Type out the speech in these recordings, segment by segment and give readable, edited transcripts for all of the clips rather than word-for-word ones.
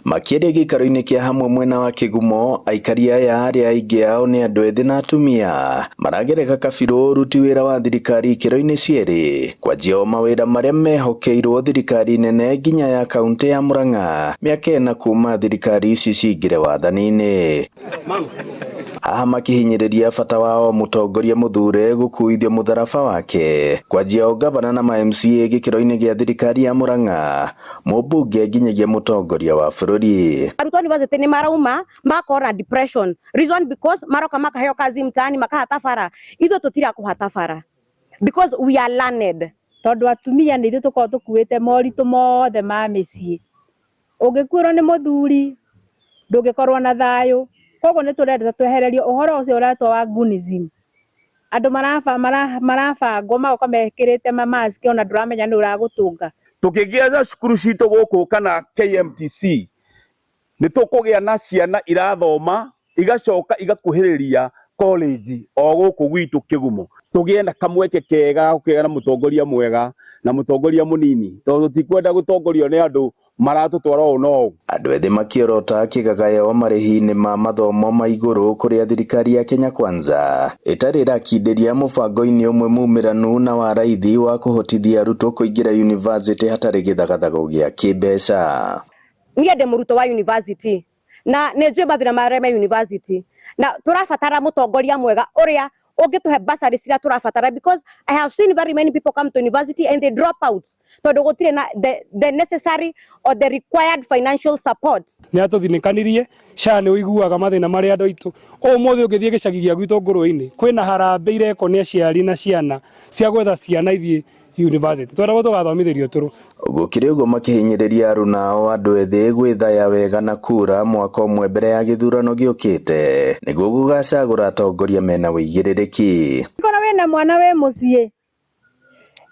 Makĩaria gĩikaro-inĩ kĩa hamwe mwena wa Kĩgumo, aikari aya arĩa aingĩ ao nĩ andũ ethĩ na atumia maragereka kabirũ ũruti wĩra wa thirikari ikĩro-inĩ cierĩ, kwanjia o mawĩra marĩa mehokeirwo thirikari nene nginya ya kaunti ya Murang'a mĩaka 4 kuma thirikari ici cingĩre wathani-inĩ. Haha makihinyĩrĩria bata wa o mũtongoria mũthure gũkuithio mũtharaba wake, kwanjia o gavana na ma MCA gĩkĩro-inĩ gĩa thirikari ya Murang'a, mũmbunge nginyagia mũtongoria wa bũrũri. Arutwo university nĩ marauma magakorwo na depression, reason because maroka makaheo kazi mtaani, makahata bara. Ithuĩ tũtira kũhata bara because we are learned. Tondu atumia nĩ ithuĩ tũkoragwo tũkuĩte moritũ mothe ma mĩciĩ. Ũngĩkuĩrwo nĩ mũthuri, ndũngĩkorwo na thayũ. Koguo nĩ tũrenda twehererio ũhoro ũcio ũretwo wa gunism. Andũ marabangwo magoka mekĩrĩte ma mask, ona ndũramenya nĩ ũragũtũnga. Tũkĩgĩa na cukuru citũ gũkũ kana KMTC, nĩ tũkũgĩa na ciana irathoma igacoka igakuhĩrĩria college o gũkũ gwitũ Kĩgumo. Tũgĩe na kamweke kega ga gũkĩgĩa na mũtongoria mwega na mũtongoria mũnini, tondũ tũtikwenda gũtongorio nĩ andũ maratũtwara ũũ na ũũ. Andũ ethĩ makĩorota kĩgagayo marĩhi-inĩ ma mathomo ma igũrũ, kũrĩa thirikari ya Kenya Kwanza ĩtarĩ ĩrakindĩria mũbango-inĩ ũmwe mumĩranu na wa raithi wa kũhotithia arutwo kũingĩra yunivasĩtĩ hatarĩ gĩthagathago gĩa kĩmbeca. Niĩ ndĩ mũrutwo wa university na nĩ njũĩ mathĩna marĩa me university, na tũrabatara mũtongoria mwega ũrĩa ũngĩtũhe bursary ciria tũrabatara, because I have seen very many people come to university and they drop out tondũ gũtirĩ na the necessary or the required financial support. Nĩ atũthinĩkanirie. SHA nĩ ũiguaga mathĩna marĩa andũ aitũ. Ũmũthĩ ũngĩthiĩ gĩcagi gĩa gwitũ Ngũrũe-inĩ, kwĩna harambĩ irekwo nĩ aciari na ciana cia gwetha ciana ithiĩ university. Tweragwo tũgathomithĩrio tũrũ. Gũkĩrĩ ũguo, makĩhinyĩrĩria aruna ao andũ ethĩ gwĩthaya wega na kura mwaka ũmwe mbere ya gĩthurano gĩũkĩte nĩguo gũgacagũra atongoria mena wĩigĩrĩrĩki. Korwo wĩna mwana wĩ mũciĩ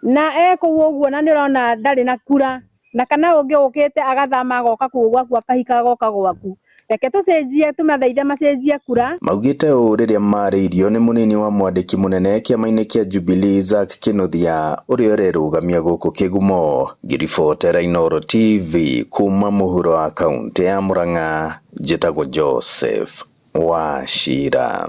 na ekũu ũguo na nĩ ũrona ndarĩ na kura, na kana ũngĩ ũkĩte agathama agoka kũu gwaku, akahika agoka gwaku, reke tũcenjie, tũmathaithe macenjie kura. Maugĩte ũũ rĩrĩa marĩirio nĩ mũnini wa mwandĩki mũnene kĩama-inĩ kĩa Jubilee, Zack Kinuthia, ũrĩa ũrerũgamia gũkũ Kĩgumo. Ngĩribotera Inooro TV kuma mũhuro wa kaũntĩ ya Murang'a, njĩtagwo Joseph Wachira.